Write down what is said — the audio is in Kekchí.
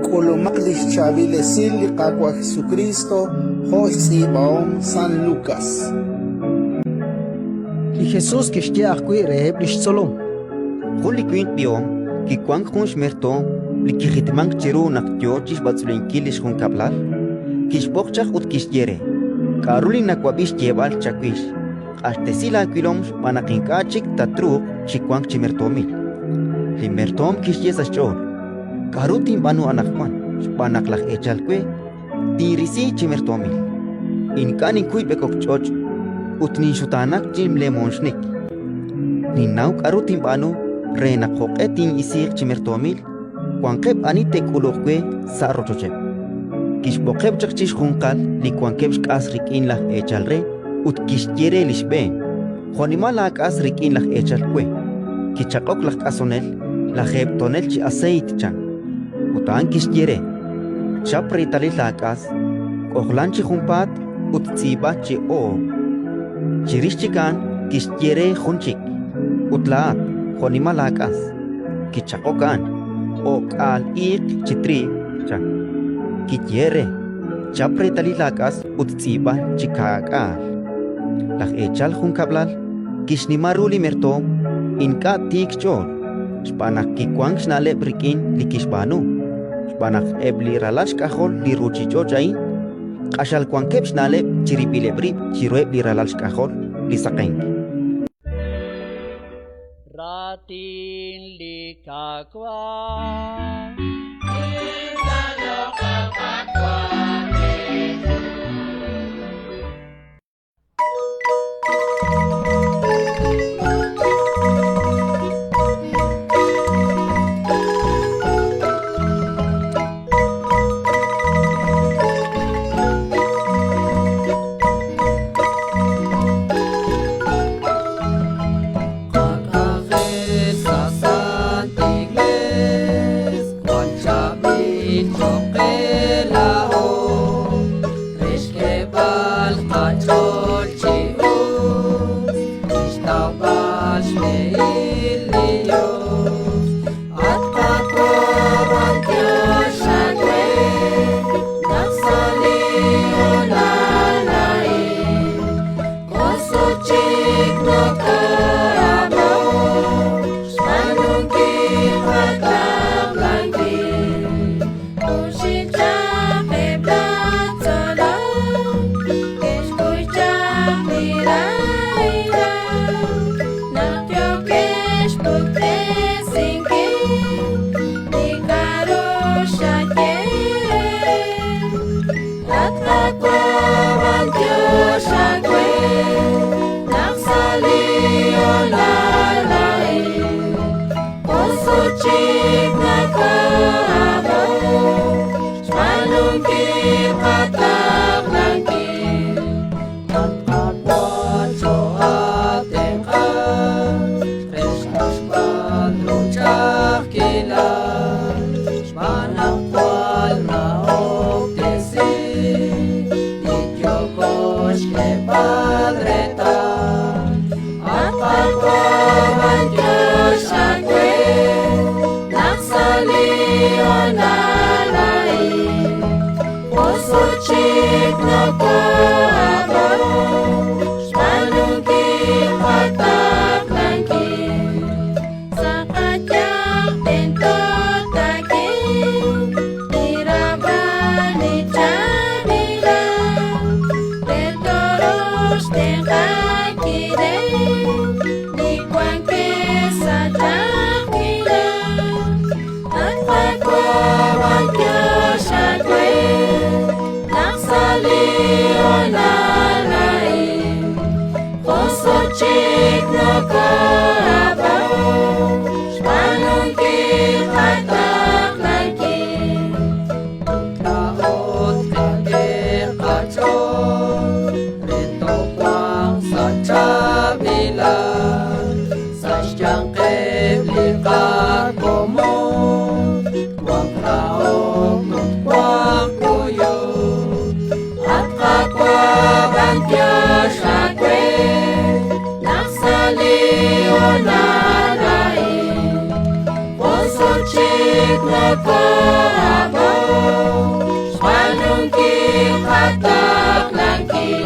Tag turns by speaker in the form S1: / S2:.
S1: K'ulumaq li xchaab'il esil li Qaawa' Jesukriist jo' xtz'iib'ahom San Lukas.
S2: Li Jesus kixye ajwi' reheb' li xtzolom:
S3: Jun li winq b'ihom kiwank jun xmertoom li kijitmank chiru naq yo chi xb'atz'ulenkil li xjunkab'lal. Kixb'oq chaq ut kixye re: «K'aru li nawab'i xyeeb'al chawix? Q'axtesi laawilom xb'aan naq ink'a' chik tatruuq chi wank chi mertoomil». Li mertoom kixye sa' xch'ool: «K'aru tinb'aanu anaqwan xb'aan naq laj eechal we tinrisi chi mertoomil? Ink'a' ninkuy b'ekok ch'och' ut ninxutaanak chi lemonxnik. Ninnaw k'aru tinb'aanu re naq jo'q'e tin'isiiq chi mertoomil, wanqeb' ani te'k'uluq we sa' rochocheb'». Kixb'oqeb' chaq chi xjunqal li wankeb' xk'as rik'in laj eechal re ut kixye re li xb'een: «Jo'nimal laak'as rik'in laj eechal we?» Kichaq'ok laj k'asonel: «Lajeeb' tonel chi aseeyt», chan. Ut a'an kixye re: «Chap reetalil laak'as, k'ojlan chi junpaat ut tz'iib'a chi oob'». Chirix chik a'an kixye re jun chik: «Ut laa'at, jo'nimal laak'as?» Kichaq'ok a'an: «O'k'aal iiq chi triiw», chan. Kiyehe'k re: «Chap reetalil laak'as ut tz'iib'a chi kaak'aal». Laj eechal junkab'lal kixnima ru li mertoom ink'a' tiik xch'ool, xb'aan naq kiwank xna'leb' rik'in li kixb'aanu, xb'aan naq eb' li ralal xk'ajol li ruuchich'och' a'in q'axal wankeb' xna'leb' chirib'ileb' rib' chiruheb' li ralal xk'ajol li saqenk.
S4: Raatin li Qaawa'.
S5: Qak'anjel sa' Sant Iglees jwal chaab'il choq' qe laa'o, re xk'eeb'al qach'ool chi us, re xtawb'al xb'ehil li Dios. At Qaawa', b'antiox aawe naq sa' li hoonal a'in koso chik noko'ab'ok xb'aanunkil qataqlankil. Junxil chaq eb' laj tzolom ke'xkuy chaq li rahilal naq yookeb' xpuktesinkil li k'a'ru xaye. At Qaawa', b'antiox aawe naq sa' li hoonal a'in koso chik noko'ab'ok xb'aanunkil qataqlankil. At Qaawa', choo'aatenq'a re xq'axb'al ru ch'a'ajkilal, xb'aan naq jwal nahob'tesink li yooko xk'eeb'al reetal. At Qaawa', b'antiox aawe naq sa' li hoonal a'in koso chik noko'ab'ok xb'aanunkil qataqlankil. Sa' qayanq tento taak'e li raab'al li chaab'ilal, re tooruuq xtenq'ankileb' li wankeb' sa' ch'a'ajkilal. At Qaawa', b'antiox aawe naq sa' li hoonal noko'ab'ok xb'aanunkil qataqlankil.